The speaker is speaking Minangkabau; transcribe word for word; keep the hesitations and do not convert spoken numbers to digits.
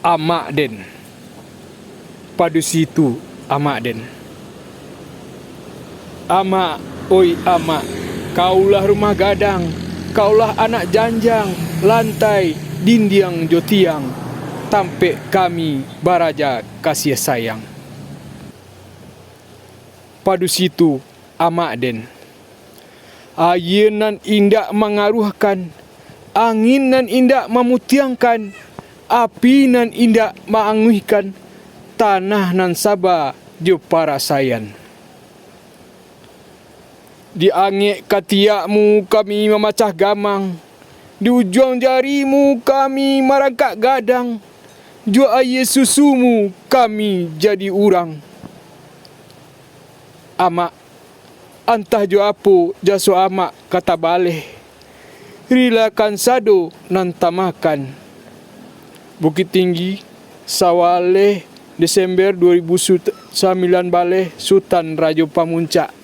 Amak den. Padusi tu amak den. Amak, oi amak, kaulah rumah gadang, kaulah anak janjang, lantai, dindiang jo tiang, tampek kami baraja kasih sayang. Padusi tu amak den. Aia nan indak mangaruahkan, angin nan indak mamutiangkan, api nan indak maanguihkan, tanah nan saba jo parasaian. Di angek katiakmu kami mamacah gamang, di ujuang jarimu kami marangkak gadang, jo aia susumu kami jadi urang. Amak, antah jo apo jaso amak ka tabaleh, rilakan sado nan tamakan. Bukik Tinggi, Sawaleh, Desember dua ribu sambilan baleh, Sutan Rajo Pamuncak.